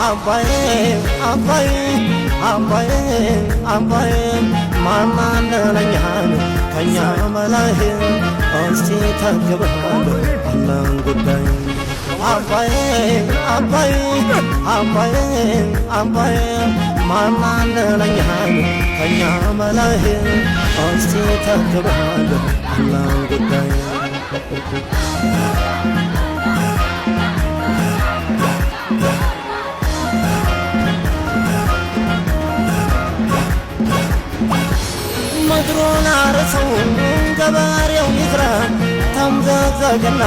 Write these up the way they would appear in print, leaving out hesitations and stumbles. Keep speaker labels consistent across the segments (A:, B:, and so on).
A: አባዬ አባዬ አባዬ አባዬ፣ ማን አለለኛል ከኛ በላይ? እስቲ ተግብሃል አለን ጉዳይ። አባዬ አባዬ አባዬ አባዬ፣ ማን አለለኛል ከኛ በላይ? እስቲ ተግብሃል አለን ጉዳይ። ምድሩን አርሰው ገበሬው ይዝራ፣ ተምዘግዘግና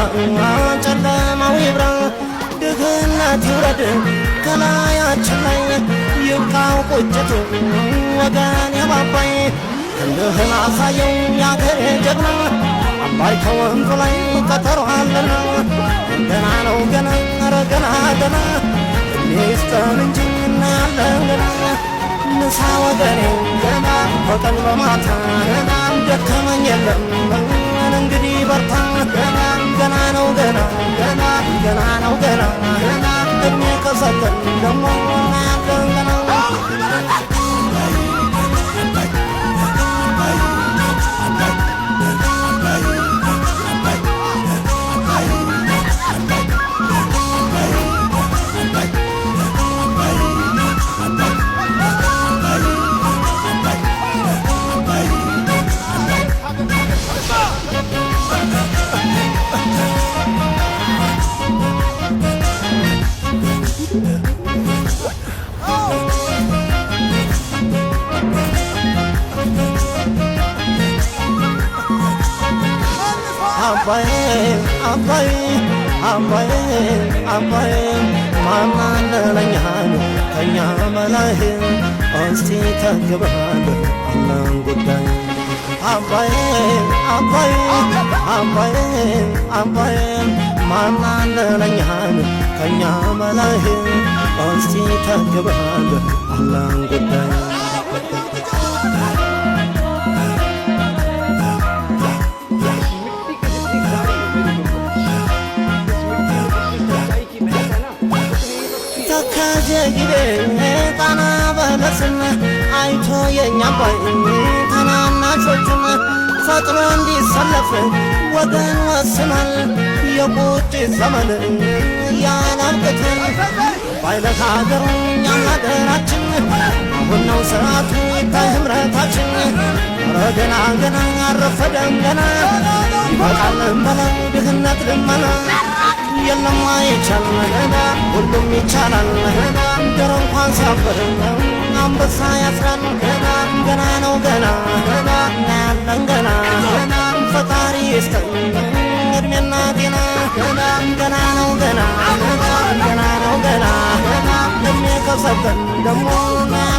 A: ጨለማው ይብራ፣ ድህነት ይውረድ ከላያችን ላይ፣ ይብቃው ቁጭቱ ወገን የባባይ። ክንድህን አሳየው ያገሬ ጀግና፣ አባይ ከወንዙ ላይ ቀጠሮ አለና። ገና ነው ገና፣ ኧረ ገና ገና፣ እድሜ ይስጠን እንጂ እናያለን ገና። ንሳ ወገኔ ገና በቀን በማታ ገና፣ ደከመኝ የለም እንግዲህ በርታ። ገና ገና ነው ገና፣ ገና ገና ነው ገና፣ ገና እድሜ ከሰጠን ደሞ እናያለን ገና። አባዬ አባዬ አባዬ አባዬ፣ ማን አለለኛል ከኛ በላይ? እስቲ ተግብሃል አለን ጉዳይ። አባዬ አባዬ አባዬ አባዬ፣ ማን አለለኛል ከኛ በላይ? እስቲ ተግብሃል አለን ጉዳይ።
B: मिट्टी की जितनी गाढ़ी है मेरी गुंबद, इस मिट्टी में जितनी सच्चाई की महक है ना, उतनी ही अच्छी है।
A: ተከዜ ጊቤ ጣና በለስን አይቶ የኛ አባይ ታናናሾቹን ፈጥኖ እንዲሰለፍ ወገን ወስኗል። የቁጭት ዘመን ያላብቅቷል። ባይለት ሀገሩ እኛም ሀገራችን፣ አሁን ነው ሰዓቱ ይታይ ህምረታችን። ኧረ ገና ገና አረፈደም ገና፣ ይበቃል በለው ድህነት ልመና። የለም አይቻልም ገና፣ ሁሉም ይቻላል ገና። ድሮ እንኳን ሲያብር አንበሳ ያስራል። ገና ገና ነው ገና፣ ገና እናያለን ገና ገና። ፈጣሪ ይስጠን እድሜና ጤና። ገና ገና ነው ገና፣ ገና ነው ገና፣ ገና እድሜ ከሰጠን ደሞ እናያለን።